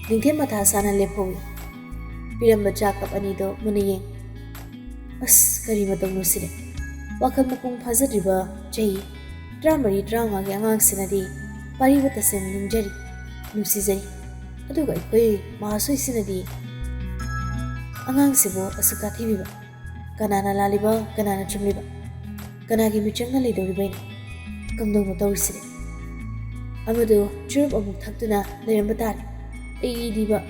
ꯅꯤꯡꯊꯦꯝ ꯃꯊꯥ ꯁꯥꯅ ꯂꯦꯞꯍꯧꯏ꯫ ꯄꯤꯔꯝꯕ ꯆꯥ ꯀꯞ ꯑꯅꯤꯗꯣ ꯃꯨꯟꯅ ꯌꯦꯡ꯫ ꯑꯁ, ꯀꯔꯤ ꯃꯇꯧꯅꯣ ꯁꯤꯗꯤ? ꯋꯥꯈꯜ ꯃꯄꯨꯡ ꯐꯥꯖꯗ꯭ꯔꯤꯕ ꯆꯍꯤ ꯇꯔꯥꯃꯔꯤ, ꯇꯔꯥꯃꯉꯥꯒꯤ ꯑꯉꯥꯡꯁꯤꯅꯗꯤ ꯄꯥꯔꯤꯕ ꯇꯁꯦꯡꯅ ꯅꯤꯡꯖꯔꯤ, ꯅꯨꯡꯁꯤꯖꯔꯤ꯫ ꯑꯗꯨꯒ ꯑꯩꯈꯣꯏ ꯃꯍꯥꯁꯣꯏꯁꯤꯅꯗꯤ ꯑꯉꯥꯡꯁꯤꯕꯨ ꯑꯁꯨꯛ ꯇꯥꯊꯤꯕꯤꯕ? ꯀꯅꯥꯅ ꯂꯥꯜꯂꯤꯕ, ꯀꯅꯥꯅ ꯆꯨꯝꯂꯤꯕ? ꯀꯅꯥꯒꯤ ꯃꯤꯆꯪꯅ ꯂꯩꯗꯧꯔꯤꯕꯩꯅꯣ? ꯀꯝꯗꯧꯅꯣ ꯇꯧꯔꯤꯁꯤꯗꯤ? ꯑꯃꯗꯨ ꯆꯨꯔꯨꯞ ꯑꯃꯨꯛ ꯊꯛꯇꯨꯅ ꯂꯩꯔꯝꯕ ꯇꯥꯔꯦ꯫ ꯑꯩꯗꯤꯕ